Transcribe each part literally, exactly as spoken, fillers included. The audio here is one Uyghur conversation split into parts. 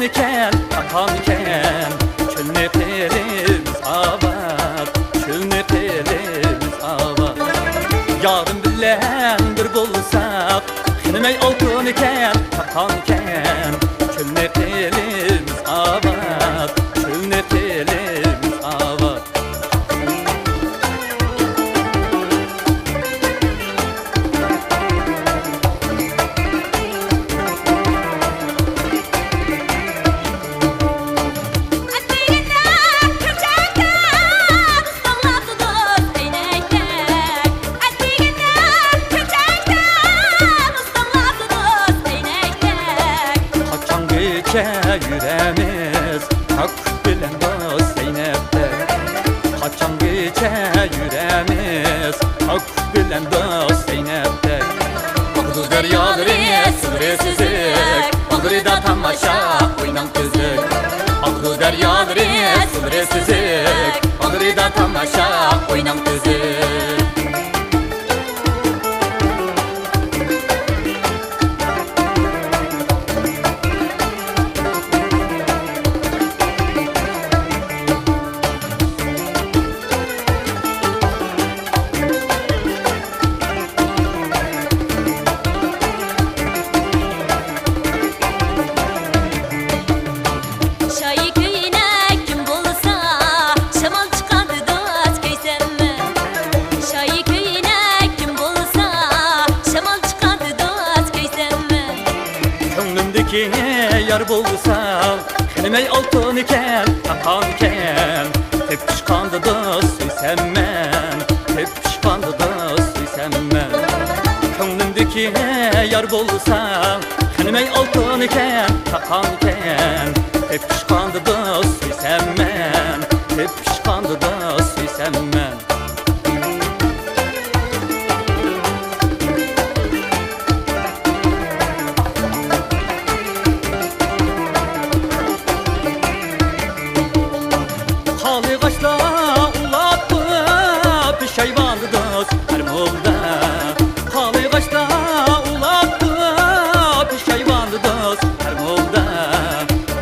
ئىكەن، تاقان ئىكەن، چۆلنى قىلىمىز ئاۋات، چۆلنى قىلىمىز ئاۋات. يارىم بىلەن بىر بولساق، خېنىمەي ئالتۇن ئىكەن، تاقان ئىكەن، چۆلنى قىلىمىز ئاۋات، چۆلنى قىلىمىز ئاۋات. قاچانغىچە يۈرەمىز، تاك بىلەن دوست زەينەپتەك. قاچانغىچە يۈرەمىز، ئاكۇپ بىلەن دوست زەينەپتەك. ئاقىدۇ دەريالىرى، سۇلىرى سۈزۈك، باغرىدا تاماشا، ئويناڭ تۈزۈك. ئاقىدۇ دەريالىرى، سۇلىرى سۈزۈك، باغرىدا تاماشا، ئويناڭ تۈزۈك. شايى كۆينەك كىم بولسا، شامال چىققاندا دوست كۆيسەممەن. شايى كۆينەك كىم بولسا، شامال چىققاندا دوست كۆيسەممەن. كۆڭلۈمدىكى يار بولسا، خېنىمەي ئالتۇن ئىكەن، تاقان ئىكەن، تېپىشقاندا دوست سۆيسەممەن، تېپىشقاندا دوست سۆيسەممەن. كۆڭلۈمدىكى يار بولسا، خېنىمەي ئالتۇن ئىكەن، تاقان ئىكەن، تېپىشقاندا دوست سۆيسەممەن، تېپىشقاندا دوست سۆيسەممەن. قارلىغاچلار ئۇلاپتۇ پېشايۋاندا دوست ھەر مولدا. قارلىغاچلار ئۇلاپتۇ پېشايۋاندا دوست ھەر مولدا.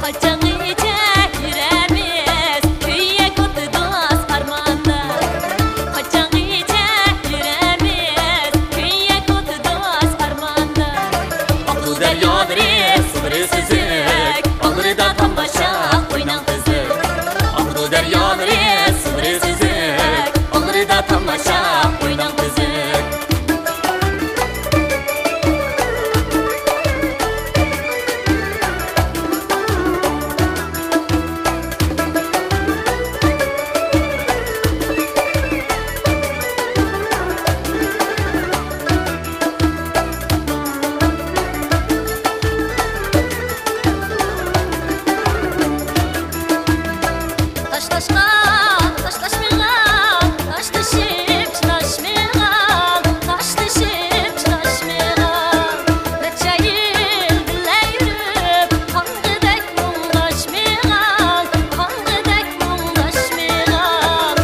قاچانغىچە يۈرەمىز، كۆيەك ئوتى دوست ئارماندا. قاچانغىچە يۈرەمىز، كۆيەك ئوتى دوست ئارماندا. ئاقىدۇ دەريالىرى، سۇلىرى سۈزۈك، باغرىدا تاماشا، ئويناڭ تۈزۈك. ئاقىدۇ دەريالىرى، سۇلىرى سۈزۈك، باغرىدا تاماشا، ئويناڭ تۈزۈك. تاشلاشقا، تاشلاشمىغان، تاشلىشىپ چىداشمىغان، تاشلىشىپ چىداشمىغان. نەچچە يىل بىللە يۈرۈپ، قانغىدەك مۇڭداشمىغان، قانغىدەك مۇڭداشمىغان.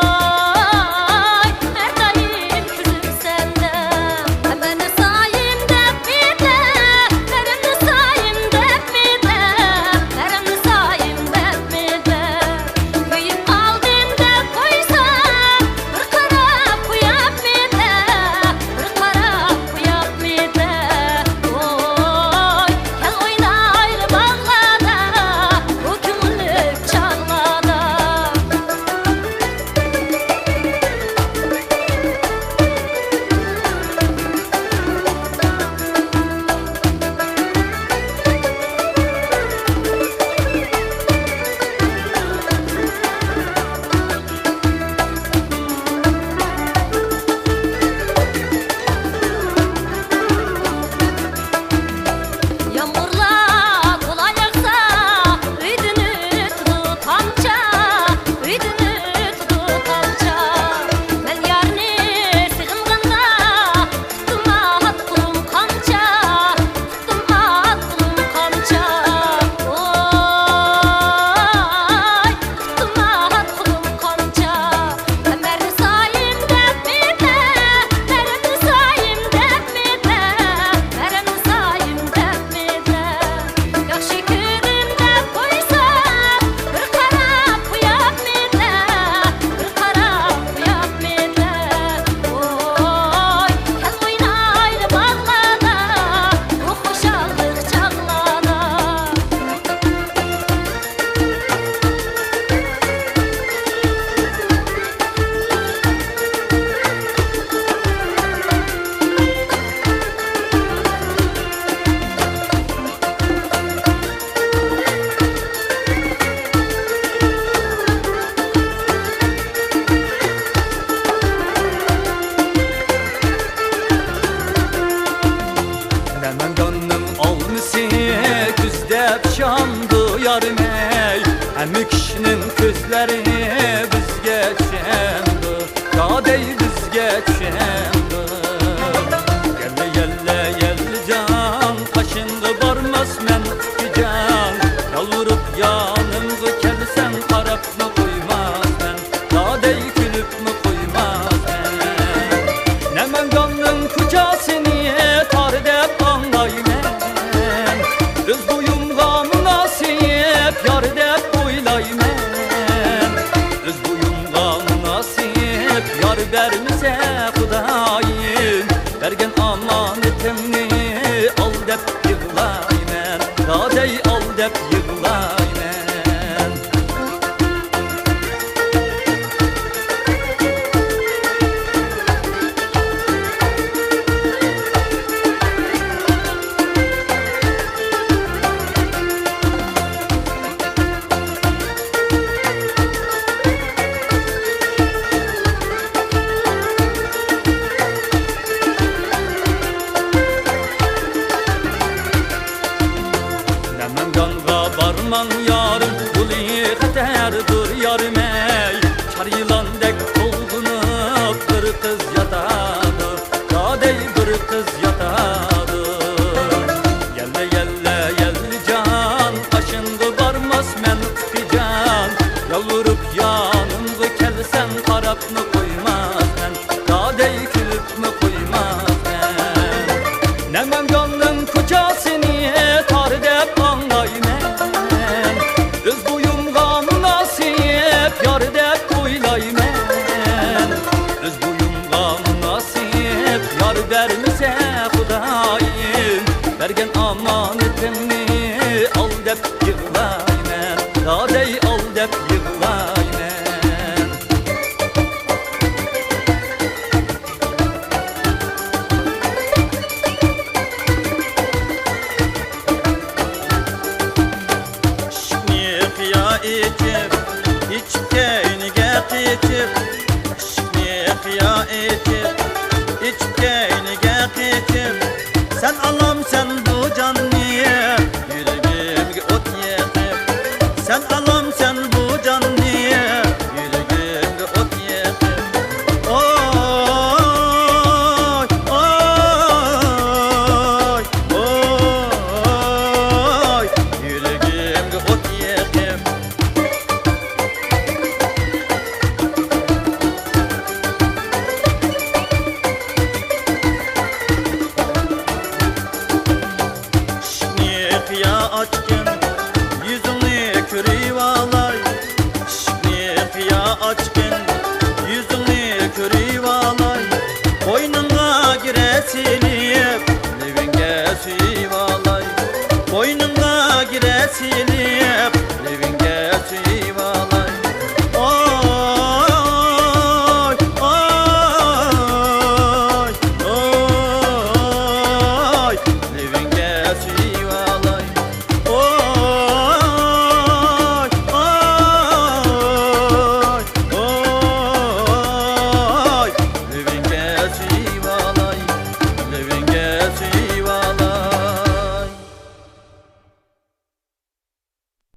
ئوي، ھەر دائىم كۆزۈم سەندە. غەمنى سايىم دەپ بىدە، غەمنى سايىم دەپ بىدە، غەمنى سايىم دەپ بىدە. بارماي، ھەممە كىشىنىڭ كۆزلىرى بىزگە چۈشەمدۇ، دادەي، بىزگە چۈشەمدۇ؟ يەللە، يەللە، يەللىجان، قېشىڭغا بارماسمەن، ئۇكىجان، يالۋۇرۇپ يانىمغا كەلسەڭ، قاراپمۇ قويماسمەن، دادەي، كۈلۈپمۇ قويماسمەن. نەمەنگاننىڭ كوچاسىنى تار دەپ ئاڭلايمەن، ئۆز بويۇمغا مۇناسىپ يار دەپ ئويلايمەن، ئۆز بويۇمغا مۇناسىپ يار بەرمىسە خۇدايىم، بەرگەن ئامانىتىمنى ئال دەپ يىغلايمەن، دادەي، ئال دەپ يىغلايمەن. نەمەنگانغا بارماڭ يارىم، بۇلى خەتەردۇر يارىمەي. چار يىلاندەك تولغىنىپ بىر قىز ياتىدۇ، دادەي، بىر قىز ياتىدۇ. يەللە، يەللە، يەللىجان، قېشىڭغا بارماسمەن، ئۇكىجان، يالۋۇرۇپ يانىمغا كەلسەڭ، قاراپمۇ قويماسمەن، دادەي، كۈلۈپمۇ قويماسمەن. نەمەنگاننىڭ كوچاسىنى تار دەپ ئاڭلايمەن، ئۆز بويۇمغا مۇناسىپ يار دەپ ئويلايمەن، ئۆز بويۇمغا مۇناسىپ يار بەرمىسە خۇدايىم، بەرگەن ئامانىتىمنى ئال دەپ يىغلايمەن، دادەي، ئال دەپ يىغلايمەن. ئىشىكنى قىيا ئېچىپ، ئېچىپ كەينىگە قېچىپ، ئىشىكنى قىيا ئېچىپ، ئېچىپ كەينىگە قېچىپ، سەن ئالامسەن